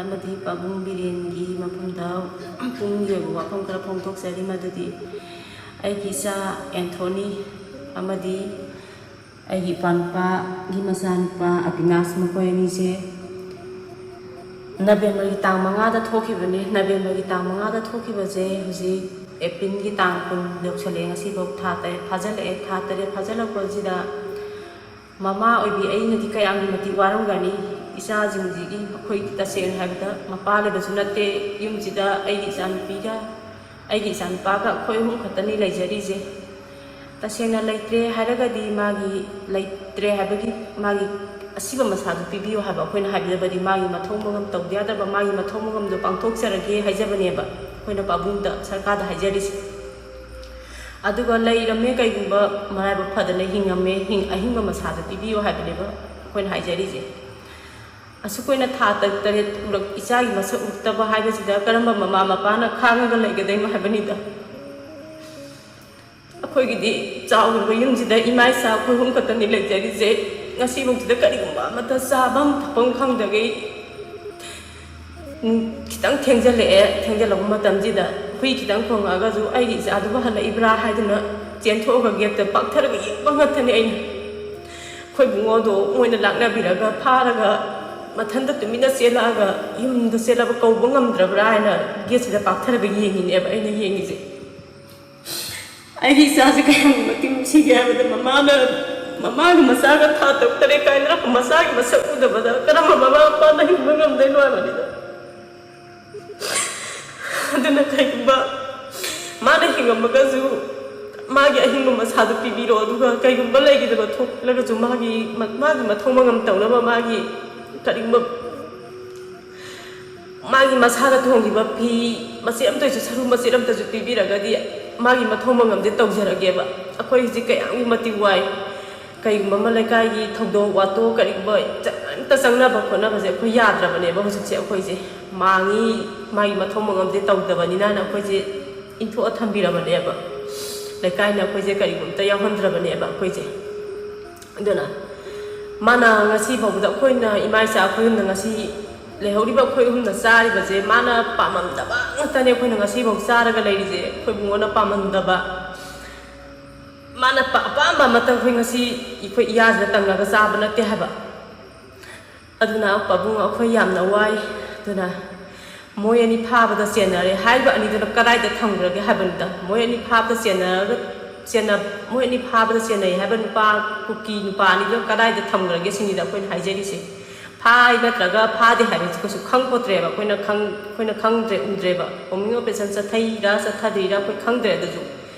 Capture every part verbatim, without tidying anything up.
ꯑꯃꯗꯤ ꯄꯥꯕꯨꯡ ꯕꯤꯔꯦꯟꯒꯤ ꯃꯐꯝꯗ ꯄꯨꯛꯅꯤꯡꯒꯤ ꯑꯣꯏꯕ ꯋꯥꯐꯝ ꯈꯔ ꯐꯣꯡꯗꯣꯛꯆꯔꯤ꯫ ꯃꯗꯨꯗꯤ ꯑꯩꯒꯤ ꯏꯆꯥ ꯑꯦꯟꯊꯣꯅꯤ ꯑꯃꯗꯤ ꯑꯩꯒꯤ ꯏꯄ꯭ꯋꯥꯅꯨꯄꯥꯒꯤ ꯃꯆꯥꯅꯨꯄꯥ ꯑꯕꯤꯅꯥꯁ, ꯃꯈꯣꯏ ꯑꯅꯤꯁꯦ ꯅꯕꯦꯝꯕꯔꯒꯤ ꯇꯥꯡ ꯃꯉꯥꯗ ꯊꯣꯛꯈꯤꯕꯅꯤ꯫ ꯅꯕꯦꯝꯕꯔꯒꯤ ꯇꯥꯡ ꯃꯉꯥꯗ ꯊꯣꯛꯈꯤꯕꯁꯦ ꯍꯧꯖꯤꯛ ꯑꯦꯄ꯭ꯔꯤꯜꯒꯤ ꯇꯥꯡ ꯀꯨꯟ ꯌꯧꯁꯜꯂꯛꯑꯦ꯫ ꯉꯁꯤꯐꯥꯎ ꯊꯥ ꯇꯔꯦꯠ ꯐꯥꯖꯤꯜꯂꯛꯑꯦ꯫ ꯊꯥ ꯇꯔꯦꯠ ꯐꯥꯖꯤꯜꯂꯛꯄꯁꯤꯗ ꯃꯃꯥ ꯑꯣꯏꯕꯤ ꯑꯩꯅꯗꯤ ꯀꯌꯥꯝꯒꯤ ꯃꯇꯤꯛ ꯋꯥꯔꯝꯒꯅꯤ꯫ ꯏꯆꯥꯁꯤꯡꯁꯤꯒꯤ, ꯑꯩꯈꯣꯏ ꯇꯁꯦꯡꯅ ꯍꯥꯏꯕꯗ ꯃꯄꯥ ꯂꯩꯕꯁꯨ ꯅꯠꯇꯦ꯫ ꯌꯨꯝꯁꯤꯗ ꯑꯩꯒꯤ ꯏꯆꯥꯅꯨꯄꯤꯒ ꯑꯩꯒꯤ ꯏꯆꯥꯅꯨꯄꯥꯒ ꯑꯩꯈꯣꯏ ꯑꯍꯨꯝ ꯈꯛꯇꯅꯤ ꯂꯩꯖꯔꯤꯁꯦ꯫ ꯇꯁꯦꯡꯅ ꯂꯩꯇ꯭ꯔꯦ ꯍꯥꯏꯔꯒꯗꯤ, ꯃꯥꯒꯤ, ꯂꯩꯇ꯭ꯔꯦ ꯍꯥꯏꯕꯒꯤ ꯃꯥꯒꯤ ꯑꯁꯤꯕ ꯃꯁꯥꯗꯨ ꯄꯤꯕꯤꯌꯨ ꯍꯥꯏꯕ ꯑꯩꯈꯣꯏꯅ ꯍꯥꯏꯕꯤꯔꯕꯗꯤ, ꯃꯥꯒꯤ ꯃꯊꯧ ꯃꯉꯝ ꯇꯧꯗ ꯌꯥꯗꯕ, ꯃꯥꯒꯤ ꯃꯊꯧ ꯃꯉꯝꯗꯣ ꯄꯥꯡꯊꯣꯛꯆꯔꯒꯦ ꯍꯥꯏꯖꯕꯅꯦꯕ ꯑꯩꯈꯣꯏꯅ ꯄꯥꯕꯨꯡꯗ, ꯁꯔꯀꯥꯔꯗ ꯍꯥꯏꯖꯔꯤꯁꯦ꯫ ꯑꯗꯨꯒ ꯂꯩꯔꯝꯃꯦ, ꯀꯩꯒꯨꯝꯕ ꯃꯔꯥꯏꯕꯛ ꯐꯗꯅ ꯍꯤꯡꯉꯝꯃꯦ, ꯍꯤꯡ-, ꯑꯍꯤꯡꯕ ꯃꯁꯥꯗꯣ ꯄꯤꯕꯤꯌꯨ ꯍꯥꯏꯕꯅꯦꯕ ꯑꯩꯈꯣꯏꯅ ꯍꯥꯏꯖꯔꯤꯁꯦ꯫ ꯑꯁꯨꯛ ꯀꯨꯏꯅ ꯊꯥ ꯇꯔꯨꯛ ꯇꯔꯦꯠ ꯎꯔꯛ-, ꯏꯆꯥꯒꯤ ꯃꯁꯛ ꯎꯔꯛꯇꯕ ꯍꯥꯏꯕꯁꯤꯗ ꯀꯔꯝꯕ ꯃꯃꯥ ꯃꯄꯥꯅ ꯈꯥꯡꯉꯒ ꯂꯩꯒꯗꯣꯏꯅꯣ ꯍꯥꯏꯕꯅꯤꯗ꯫ ꯑꯩꯈꯣꯏꯒꯤꯗꯤ ꯆꯥꯎꯈ꯭ꯔꯕ ꯌꯨꯝꯁꯤꯗ ꯏꯃꯥ ꯏꯆꯥ ꯑꯩꯈꯣꯏ ꯑꯍꯨꯝ ꯈꯛꯇꯅꯤ ꯂꯩꯖꯔꯤꯁꯦ꯫ ꯉꯁꯤꯐꯥꯎꯁꯤꯗ ꯀꯔꯤꯒꯨꯝꯕ ꯑꯃꯠꯇ ꯆꯥꯐꯝ ꯊꯛꯐꯝ ꯈꯪꯗꯈꯩ, ꯎꯝ, ꯈꯤꯇꯪ ꯊꯦꯡꯖꯤꯜꯂꯛꯑꯦ꯫ ꯊꯦꯡꯖꯤꯜꯂꯛꯄ ꯃꯇꯝꯁꯤꯗ ꯍꯨꯏ ꯈꯤꯇꯪ ꯈꯣꯡꯉꯛꯑꯒꯁꯨ ꯑꯩꯒꯤ ꯏꯆꯥꯗꯨꯕꯨ ꯍꯜꯂꯛꯏꯕ꯭ꯔꯥ ꯍꯥꯏꯗꯨꯅ ꯆꯦꯟꯊꯣꯛꯑꯒ ꯒꯦꯠꯇ ꯄꯥꯛꯊꯔꯒ ꯌꯦꯡꯕ ꯉꯥꯛꯇꯅꯤ ꯑꯩꯅ꯫ ꯑꯩꯈꯣꯏ ꯏꯕꯨꯡꯉꯣꯗꯣ ꯃꯣꯏꯅ ꯂꯥꯛꯅꯕꯤꯔꯒ ꯐꯥꯔꯒ ꯃꯊꯟꯇ ꯇꯨꯃꯤꯟꯅ ꯆꯦꯜꯂꯛꯑꯒ ꯌꯨꯝꯗ ꯆꯦꯜꯂꯕ ꯀꯧꯕ ꯉꯝꯗ꯭ꯔꯕ꯭ꯔꯥ ꯍꯥꯏꯅ ꯒꯦꯠꯁꯤꯗ ꯄꯥꯛꯊꯔꯒ ꯌꯦꯡꯉꯤꯅꯦꯕ ꯑꯩꯅ ꯌꯦꯡꯉꯤꯁꯦ꯫ ꯑꯩꯒꯤ ꯏꯆꯥꯁꯦ ꯀꯌꯥꯝ ꯃꯇꯤꯛ ꯅꯨꯡꯁꯤꯒꯦ ꯍꯥꯏꯕꯗ, ꯃꯃꯥꯅ, ꯃꯃꯥꯒ ꯃꯆꯥꯒ ꯊꯥ ꯇꯔꯨꯛ ꯇꯔꯦꯠ ꯀꯥꯏꯅꯔꯛꯄ ꯃꯆꯥꯒꯤ ꯃꯁꯛ ꯎꯗꯕꯗ ꯀꯔꯝꯕ ꯃꯃꯥ ꯃꯄꯥꯅ ꯍꯤꯡꯕ ꯉꯝꯗꯣꯏꯅꯣ ꯍꯥꯏꯕꯅꯤꯗ꯫ ꯑꯗꯨꯅ ꯀꯩꯒꯨꯝꯕ ꯃꯥꯅ ꯍꯤꯡꯉꯝꯃꯒꯁꯨ ꯃꯥꯒꯤ ꯑꯍꯤꯡꯕ ꯃꯁꯥꯗꯨ ꯄꯤꯕꯤꯔꯣ, ꯑꯗꯨꯒ ꯀꯩꯒꯨꯝꯕ ꯂꯩꯈꯤꯗꯕ ꯊꯣꯛꯂꯒꯁꯨ ꯃꯥꯒꯤ, ꯃꯥꯒꯤ ꯃꯊꯧ ꯃꯉꯝ ꯇꯧꯅꯕ ꯃꯥꯒꯤ ꯀꯔꯤꯒꯨꯝꯕ ꯃꯥꯒꯤ ꯃꯁꯥꯗ ꯇꯣꯡꯈꯤꯕ ꯐꯤ ꯃꯆꯦꯠ ꯑꯃꯇꯁꯨ, ꯁꯔꯨ ꯃꯆꯦꯠ ꯑꯃꯇꯁꯨ ꯄꯤꯕꯤꯔꯒꯗꯤ ꯃꯥꯒꯤ ꯃꯊꯧ ꯃꯉꯝꯁꯦ ꯇꯧꯖꯔꯒꯦꯕ꯫ ꯑꯩꯈꯣꯏ ꯍꯧꯖꯤꯛ ꯀꯌꯥꯝꯒꯤ ꯃꯇꯤꯛ ꯋꯥꯏ꯫ ꯀꯩꯒꯨꯝꯕ ꯑꯃ ꯂꯩꯀꯥꯏꯒꯤ ꯊꯧꯗꯣꯛ ꯋꯥꯊꯣꯛ ꯀꯔꯤꯒꯨꯝꯕ ꯆ-, ꯑꯝꯇ ꯆꯪꯅꯕ ꯈꯣꯠꯅꯕꯁꯦ ꯑꯩꯈꯣꯏ ꯌꯥꯗ꯭ꯔꯕꯅꯦꯕ꯫ ꯍꯧꯖꯤꯛꯁꯦ ꯑꯩꯈꯣꯏꯁꯦ ꯃꯥꯡꯉꯤ, ꯃꯥꯒꯤ ꯃꯊꯧ ꯃꯉꯝꯁꯦ ꯇꯧꯗꯕꯅꯤꯅꯅ ꯑꯩꯈꯣꯏꯁꯦ ꯏꯟꯊꯣꯛꯑ ꯊꯝꯕꯤꯔꯕꯅꯦꯕ꯫ ꯂꯩꯀꯥꯏꯅ ꯑꯩꯈꯣꯏꯁꯦ ꯀꯔꯤꯒꯨꯝꯕ ꯑꯝꯇ ꯌꯥꯎꯍꯟꯗ꯭ꯔꯕꯅꯦꯕ ꯑꯩꯈꯣꯏꯁꯦ꯫ ꯑꯗꯨꯅ ꯃꯥꯅ ꯉꯁꯤ ꯐꯥꯎꯕꯗ ꯑꯩꯈꯣꯏꯅ, ꯏꯃꯥ ꯏꯆꯥ ꯑꯩꯈꯣꯏ ꯌꯨꯝꯗ ꯉꯁꯤ ꯂꯩꯍꯧꯔꯤꯕ ꯑꯩꯈꯣꯏ ꯑꯍꯨꯝꯅ ꯆꯥꯔꯤꯕꯁꯦ ꯃꯥꯅ ꯄꯥꯝꯃꯝꯗꯕ ꯉꯥꯛꯇꯅꯦ꯫ ꯑꯩꯈꯣꯏꯅ ꯉꯁꯤꯐꯥꯎ ꯆꯥꯔꯒ ꯂꯩꯔꯤꯁꯦ ꯑꯩꯈꯣꯏ ꯏꯕꯨꯡꯉꯣꯅ ꯄꯥꯝꯃꯝꯗꯕ, ꯃꯥꯅ ꯄ-, ꯑꯄꯥꯝꯕ ꯑꯃꯇꯪ ꯑꯩꯈꯣꯏ ꯉꯁꯤ ꯑꯩꯈꯣꯏ ꯏꯌꯥꯁꯤꯗ ꯇꯪꯉꯒ ꯆꯥꯕ ꯅꯠꯇꯦ ꯍꯥꯏꯕ꯫ ꯑꯗꯨꯅ ꯄꯥꯕꯨꯡ ꯑꯩꯈꯣꯏ ꯌꯥꯝꯅ ꯋꯥꯏ꯫ ꯑꯗꯨꯅ ꯃꯣꯏ ꯑꯅꯤ ꯐꯥꯕꯗ ꯆꯦꯟꯅꯔꯦ ꯍꯥꯏꯔꯤꯕ ꯑꯅꯤꯗꯨꯅ ꯀꯗꯥꯏꯗ ꯊꯝꯈ꯭ꯔꯒꯦ ꯍꯥꯏꯕꯅꯤꯗ꯫ ꯃꯣꯏ ꯑꯅꯤ ꯐꯥꯕꯗ ꯆꯦꯟꯅꯔꯒ, ꯆꯦꯟꯅ-, ꯃꯣꯏ ꯑꯅꯤ ꯐꯥꯕꯗ ꯆꯦꯟꯅꯩ ꯍꯥꯏꯕ ꯅꯨꯄꯥ ꯀꯨꯀꯤ ꯅꯨꯄꯥ ꯑꯅꯤꯗꯨꯅ ꯀꯗꯥꯏꯗ ꯊꯝꯈ꯭ꯔꯒꯦ ꯁꯤꯅꯤꯗ ꯑꯩꯈꯣꯏꯅ ꯍꯥꯏꯖꯔꯤꯁꯦ꯫ ꯐꯥꯏ ꯅꯠꯇ꯭ꯔꯒ ꯐꯥꯗꯦ ꯍꯥꯏꯕꯁꯤ ꯀꯩꯁꯨ ꯈꯪꯄꯣꯠꯇ꯭ꯔꯦꯕ꯫ ꯑꯩꯈꯣꯏꯅ ꯈꯪ-, ꯑꯩꯈꯣꯏꯅ ꯈꯪꯗ꯭ꯔꯦ, ꯎꯗ꯭ꯔꯦꯕ꯫ Combing operation ꯆꯠꯊꯩꯔꯥ ꯆꯠꯊꯗ꯭ꯔꯤꯔꯥ ꯑꯩꯈꯣꯏ ꯈꯪꯗ꯭ꯔꯦ꯫ ꯑꯗꯨꯁꯨ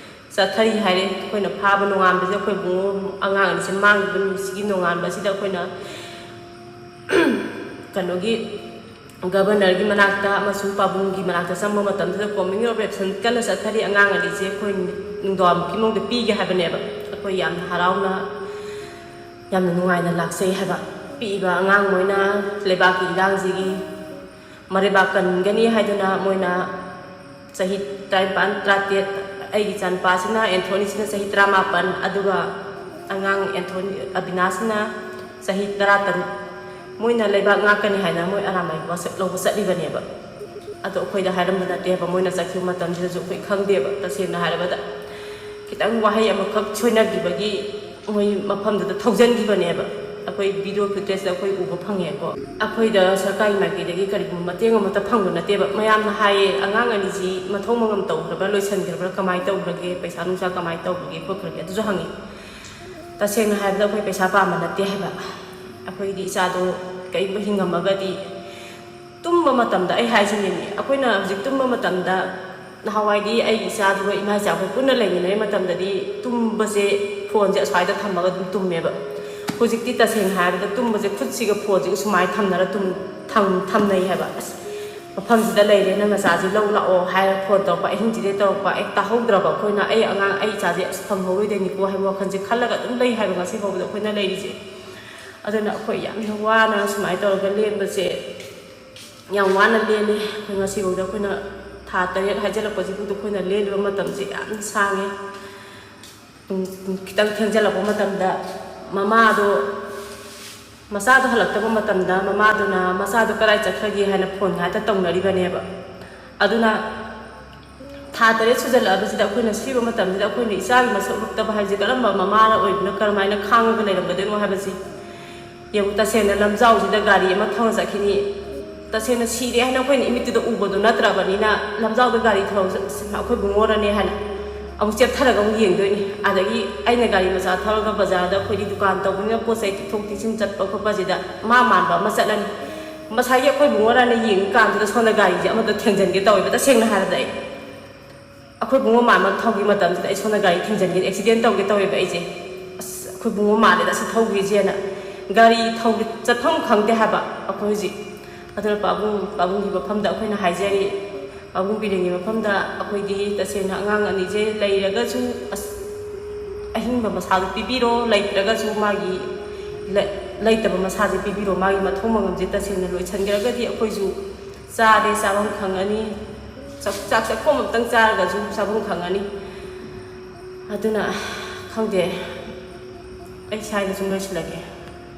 ꯆꯠꯊꯔꯤ ꯍꯥꯏꯔꯦ꯫ ꯑꯩꯈꯣꯏꯅ ꯐꯥꯕ ꯅꯣꯡꯉꯥꯟꯕꯁꯦ ꯑꯩꯈꯣꯏ ꯏꯕꯨꯡꯉꯣ ꯑꯉꯥꯡ ꯑꯅꯤꯁꯦ ꯃꯥꯡꯈꯤꯕ ꯅꯨꯃꯤꯠꯁꯤꯒꯤ ꯅꯣꯡꯉꯥꯟꯕꯁꯤꯗ ꯑꯩꯈꯣꯏꯅ ꯀꯩꯅꯣꯒꯤ governorꯒꯤ ꯃꯅꯥꯛꯇ ꯑꯃꯁꯨꯡ ꯄꯥꯕꯨꯡꯒꯤ ꯃꯅꯥꯛꯇ ꯆꯪꯕ ꯃꯇꯝꯗꯨꯗ combing operation ꯀꯟꯅ ꯆꯠꯊꯔꯤ꯫ ꯑꯉꯥꯡ ꯑꯅꯤꯁꯦ ꯑꯩꯈꯣꯏ ꯅꯨꯡꯗꯥꯡꯋꯥꯏꯔꯝꯒꯤ ꯃꯑꯣꯡꯗ ꯄꯤꯒꯦ ꯍꯥꯏꯕꯅꯦꯕ꯫ ꯑꯩꯈꯣꯏ ꯌꯥꯝꯅ ꯍꯔꯥꯎꯅ, ꯌꯥꯝꯅ ꯅꯨꯡꯉꯥꯏꯅ ꯂꯥꯛꯆꯩ ꯍꯥꯏꯕ꯫ ꯄꯤꯛꯏꯕ ꯑꯉꯥꯡ ꯃꯣꯏꯅ ꯂꯩꯕꯥꯛꯀꯤ ꯏꯔꯥꯡꯁꯤꯒꯤ ꯃꯔꯩꯕꯥꯛ ꯀꯟꯒꯅꯤ ꯍꯥꯏꯗꯨꯅ ꯃꯣꯏꯅ ꯆꯍꯤ ꯇꯔꯥꯅꯤꯄꯥꯟ, ꯇꯔꯥꯇꯔꯦꯠ, ꯑꯩꯒꯤ ꯏꯆꯥꯅꯨꯄꯥꯁꯤꯅ, ꯑꯦꯟꯊꯣꯅꯤꯁꯤꯅ ꯆꯍꯤ ꯇꯔꯥꯃꯥꯄꯟ, ꯑꯗꯨꯒ ꯑꯉꯥꯡ ꯑꯦꯟꯊꯣꯅꯤ, ꯑꯕꯤꯅꯥꯁꯤꯅ ꯆꯍꯤ ꯇꯔꯥꯇꯔꯨꯛ꯫ ꯃꯣꯏꯅ ꯂꯩꯕꯥꯛ ꯉꯥꯛꯀꯅꯤ ꯍꯥꯏꯅ ꯃꯣꯏ ꯑꯔꯥꯝꯕꯥꯏꯒꯤ ꯋꯥꯁꯛ ꯂꯧꯕ ꯆꯠꯂꯤꯕꯅꯦꯕ꯫ ꯑꯗꯣ ꯑꯩꯈꯣꯏꯗ ꯍꯥꯏꯔꯝꯕ ꯅꯠꯇꯦꯕ꯫ ꯃꯣꯏꯅ ꯆꯠꯈꯤꯕ ꯃꯇꯝꯁꯤꯗꯁꯨ ꯑꯩꯈꯣꯏ ꯈꯪꯗꯦꯕ꯫ ꯇꯁꯦꯡꯅ ꯍꯥꯏꯔꯕꯗ ꯈꯤꯇꯪ ꯋꯥꯍꯩ ꯑꯃꯈꯛ ꯁꯣꯏꯅꯈꯤꯕꯒꯤ ꯃꯣꯏ ꯃꯐꯝꯗꯨꯗ ꯊꯧꯖꯤꯟꯈꯤꯕꯅꯦꯕ꯫ ꯑꯩꯈꯣꯏ video footageꯇ ꯑꯩꯈꯣꯏ ꯎꯕ ꯐꯪꯉꯦꯀꯣ꯫ ꯑꯩꯈꯣꯏꯗ ꯁꯔꯀꯥꯔꯒꯤ ꯃꯥꯏꯀꯩꯗꯒꯤ ꯀꯔꯤꯒꯨꯝꯕ ꯃꯇꯦꯡ ꯑꯃꯠꯇ ꯐꯪꯕ ꯅꯠꯇꯦꯕ꯫ ꯃꯌꯥꯝꯅ ꯍꯥꯏꯌꯦ, "ꯑꯉꯥꯡ ꯑꯅꯤꯁꯤ ꯃꯊꯧ ꯃꯉꯝ ꯇꯧꯈ꯭ꯔꯕ꯭ꯔꯥ, ꯂꯣꯏꯁꯤꯟꯈ꯭ꯔꯕ꯭ꯔꯥ, ꯀꯃꯥꯏꯅ ꯇꯧꯈ꯭ꯔꯒꯦ, ꯄꯩꯁꯥ ꯅꯨꯡꯁꯥ ꯀꯃꯥꯏꯅ ꯇꯧꯈ꯭ꯔꯒꯦ ꯈꯣꯠꯈ꯭ꯔꯒꯦ?" ꯑꯗꯨꯁꯨ ꯍꯪꯉꯤ꯫ ꯇꯁꯦꯡꯅ ꯍꯥꯏꯔꯕꯗ ꯑꯩꯈꯣꯏ ꯄꯩꯁꯥ ꯄꯥꯝꯕ ꯅꯠꯇꯦ ꯍꯥꯏꯕ꯫ ꯑꯩꯈꯣꯏꯒꯤ ꯏꯆꯥꯗꯣ ꯀꯔꯤꯒꯨꯝꯕ ꯍꯤꯡꯉꯝꯃꯒꯗꯤ, ꯇꯨꯝꯕ ꯃꯇꯝꯗ, ꯑꯩ ꯍꯥꯏꯁꯤꯅꯦ, ꯑꯩꯈꯣꯏꯅ ꯍꯧꯖꯤꯛ ꯇꯨꯝꯕ ꯃꯇꯝꯗ, ꯅꯍꯥꯟꯋꯥꯏꯗꯤ ꯑꯩꯒꯤ ꯏꯆꯥꯗꯨꯒ ꯏꯃꯥ ꯏꯆꯥ ꯑꯩꯈꯣꯏ ꯄꯨꯟꯅ ꯂꯩꯃꯤꯟꯅꯔꯤ ꯃꯇꯝꯗꯗꯤ ꯇꯨꯝꯕꯁꯦ phoneꯁꯦ ꯑꯁ꯭ꯋꯥꯏꯗ ꯊꯝꯃꯒ ꯑꯗꯨꯝ ꯇꯨꯝꯃꯦꯕ꯫ ꯍꯧꯖꯤꯛꯇꯤ ꯇꯁꯦꯡꯅ ꯍꯥꯏꯔꯕꯗ ꯇꯨꯝꯕꯁꯦ ꯈꯨꯠꯁꯤꯒ phoneꯁꯤꯒ ꯁꯨꯃꯥꯏꯅ ꯊꯝꯅꯔ ꯇꯨꯝ-, ꯊꯝ-, ꯊꯝꯅꯩ ꯍꯥꯏꯕ꯫ "ꯑꯁ, ꯃꯐꯝꯁꯤꯗ ꯂꯩꯔꯦ, ꯅꯪ ꯅꯆꯥꯁꯤ ꯂꯧ ꯂꯥꯛꯑꯣ" ꯍꯥꯏꯔ phone ꯇꯧꯔꯛꯄ, ꯑꯍꯤꯡꯁꯤꯗꯩ ꯇꯧꯔꯛꯄ, ꯍꯦꯛ ꯇꯥꯍꯧꯗ꯭ꯔꯕ ꯑꯩꯈꯣꯏꯅ꯫ "ꯑꯩ ꯑꯉꯥꯡ, ꯑꯩ ꯏꯆꯥꯁꯦ ꯑꯁ ꯐꯪꯍꯧꯔꯣꯏꯗꯣꯏꯅꯤꯀꯣ" ꯍꯥꯏꯕ ꯋꯥꯈꯜꯁꯦ ꯈꯜꯂꯒ ꯑꯗꯨꯝ ꯂꯩ ꯍꯥꯏꯕ ꯉꯁꯤ ꯐꯥꯎꯕꯗ ꯑꯩꯈꯣꯏꯅ ꯂꯩꯔꯤꯁꯦ꯫ ꯑꯗꯨꯅ ꯑꯩꯈꯣꯏ ꯌꯥꯝꯅ ꯋꯥꯅ ꯁꯨꯃꯥꯏꯅ ꯇꯧꯔꯒ ꯂꯦꯟꯕꯁꯦ, ꯌꯥꯝ ꯋꯥꯅ ꯂꯦꯜꯂꯤ꯫ ꯑꯩꯈꯣꯏ ꯉꯁꯤꯐꯥꯎꯗ ꯑꯩꯈꯣꯏꯅ ꯊꯥ ꯇꯔꯦꯠ ꯍꯥꯏꯖꯤꯜꯂꯛꯄꯁꯤꯐꯥꯎꯗ ꯑꯩꯈꯣꯏꯅ ꯂꯦꯜꯂꯤꯕ ꯃꯇꯝꯁꯦ ꯌꯥꯝꯅ ꯁꯥꯡꯉꯦ꯫ ꯎꯝ, ꯈꯤꯇꯪ ꯊꯦꯡꯖꯤꯜꯂꯛꯄ ꯃꯇꯝꯗ ꯃꯃꯥꯗꯣ ꯃꯆꯥꯗꯣ ꯍꯜꯂꯛꯇꯕ ꯃꯇꯝꯗ ꯃꯃꯥꯗꯨꯅ ꯃꯆꯥꯗꯣ ꯀꯗꯥꯏ ꯆꯠꯈ꯭ꯔꯒꯦ ꯍꯥꯏꯅ ꯐꯣꯟ ꯉꯥꯛꯇ ꯇꯧꯅꯔꯤꯕꯅꯦꯕ꯫ ꯑꯗꯨꯅ ꯊꯥ ꯇꯔꯦꯠ ꯁꯨꯖꯜꯂꯛꯑꯕꯁꯤꯗ ꯑꯩꯈꯣꯏꯅ ꯁꯤꯕ ꯃꯇꯝꯁꯤꯗ ꯑꯩꯈꯣꯏꯅ ꯏꯆꯥꯒꯤ ꯃꯁꯛ ꯎꯔꯛꯇꯕ ꯍꯥꯏꯕꯁꯤ ꯀꯔꯝꯕ ꯃꯃꯥꯅ ꯑꯣꯏꯕꯅ ꯀꯔꯝꯍꯥꯏꯅ ꯈꯥꯡꯉꯒ ꯂꯩꯔꯝꯒꯗꯣꯏꯅꯣ ꯍꯥꯏꯕꯁꯤ ꯌꯦꯡꯉꯨ꯫ ꯇꯁꯦꯡꯅ ꯂꯝꯖꯥꯎꯁꯤꯗ ꯒꯥꯔꯤ ꯑꯃ ꯊꯧꯅ ꯆꯠꯈꯤꯅꯤ, ꯇꯁꯦꯡꯅ ꯁꯤꯔꯦ ꯍꯥꯏꯅ ꯑꯩꯈꯣꯏꯅ ꯏꯃꯤꯠꯇꯨꯗ ꯎꯕꯗꯣ ꯅꯠꯇ꯭ꯔꯕꯅꯤꯅ, ꯂꯝꯖꯥꯎꯗ ꯒꯥꯔꯤ ꯊꯧꯔ ꯑꯩꯈꯣꯏ ꯕꯨꯡꯉꯣꯔꯅꯦ ꯍꯥꯏꯅ ꯑꯃꯨꯛ ꯆꯦꯞꯊꯔꯒ ꯑꯃꯨꯛ ꯌꯦꯡꯗꯣꯏꯅꯤ꯫ ꯑꯗꯒꯤ ꯑꯩꯅ ꯒꯥꯔꯤ ꯃꯆꯥ ꯊꯧꯔꯒ ꯕꯖꯥꯔꯗ, ꯑꯩꯈꯣꯏꯗꯤ ꯗꯨꯀꯥꯟ ꯇꯧꯕꯅꯤꯅ ꯄꯣꯠ ꯆꯩ ꯄꯤꯊꯣꯛ ꯄꯤꯁꯤꯟ ꯆꯠꯄ ꯈꯣꯠꯄꯁꯤꯗ ꯃꯥ ꯃꯥꯟꯕ ꯑꯃ ꯆꯠꯂꯅꯤ꯫ ꯉꯁꯥꯏꯒꯤ ꯑꯩꯈꯣꯏ ꯕꯨꯡꯉꯣꯔꯅ ꯌꯦꯡꯉꯤꯀꯥꯟꯗꯨꯗ ꯁꯣꯝꯗ ꯒꯥꯔꯤꯁꯦ ꯑꯃꯗ ꯊꯦꯡꯖꯤꯟꯒꯦ ꯇꯧꯋꯦꯕ꯫ ꯇꯁꯦꯡꯅ ꯍꯥꯏꯔꯕꯗ ꯑꯩ ꯑꯩꯈꯣꯏ ꯕꯨꯡꯉꯣ ꯃꯥꯟꯕ ꯊꯧꯈꯤꯕ ꯃꯇꯝꯁꯤꯗ ꯑꯩ ꯁꯣꯝꯗ ꯒꯥꯔꯤ ꯊꯦꯡꯖꯤꯟꯒꯦ, ꯑꯦꯛꯁꯤꯗꯦꯟ ꯇꯧꯒꯦ ꯇꯧꯋꯦꯕ ꯑꯩꯁꯦ꯫ ꯑꯁ, ꯑꯩꯈꯣꯏ ꯕꯨꯡꯉꯣ ꯃꯥꯜꯂꯦꯗ ꯑꯁꯤ ꯊꯧꯈ꯭ꯔꯤꯁꯦꯅ꯫ ꯒꯥꯔꯤ ꯊꯧꯒꯦ ꯆꯠꯐꯝ ꯈꯪꯗꯦ ꯍꯥꯏꯕ ꯑꯩꯈꯣꯏ ꯍꯧꯖꯤꯛ꯫ ꯑꯗꯨꯅ ꯄꯥꯕꯨꯡ, ꯄꯥꯕꯨꯡꯒꯤ ꯃꯐꯝꯗ ꯑꯩꯈꯣꯏꯅ ꯍꯥꯏꯖꯔꯤ, ꯄꯥꯕꯨꯡ ꯕꯤꯔꯦꯟꯒꯤ ꯃꯐꯝꯗ ꯑꯩꯈꯣꯏꯗꯤ ꯇꯁꯦꯡꯅ ꯑꯉꯥꯡ ꯑꯅꯤꯁꯦ ꯂꯩꯔꯒꯁꯨ, ꯑꯁ, ꯑꯍꯤꯡꯕ ꯃꯁꯥꯗꯨ ꯄꯤꯕꯤꯔꯣ, ꯂꯩꯇ꯭ꯔꯒꯁꯨ ꯃꯥꯒꯤ ꯂꯩ-, ꯂꯩꯇꯕ ꯃꯁꯥꯁꯦ ꯄꯤꯕꯤꯔꯣ, ꯃꯥꯒꯤ ꯃꯊꯧ ꯃꯉꯝꯁꯦ ꯇꯁꯦꯡꯅ ꯂꯣꯏꯁꯤꯟꯈ꯭ꯔꯒꯗꯤ ꯑꯩꯈꯣꯏꯁꯨ ꯆꯥꯔꯦ, ꯆꯥꯐꯝ ꯈꯪꯉꯅꯤ꯫ ꯆꯥꯛ, ꯆꯥꯛ ꯆꯥꯛꯈꯣꯝ ꯑꯃꯇꯪ ꯆꯥꯔꯒꯁꯨ ꯆꯥꯐꯝ ꯈꯪꯉꯅꯤ꯫ ꯑꯗꯨꯅ ꯈꯪꯗꯦ, ꯑꯩ ꯁ꯭ꯋꯥꯏꯗ ꯁꯨꯝ ꯂꯣꯏꯁꯤꯜꯂꯒꯦ꯫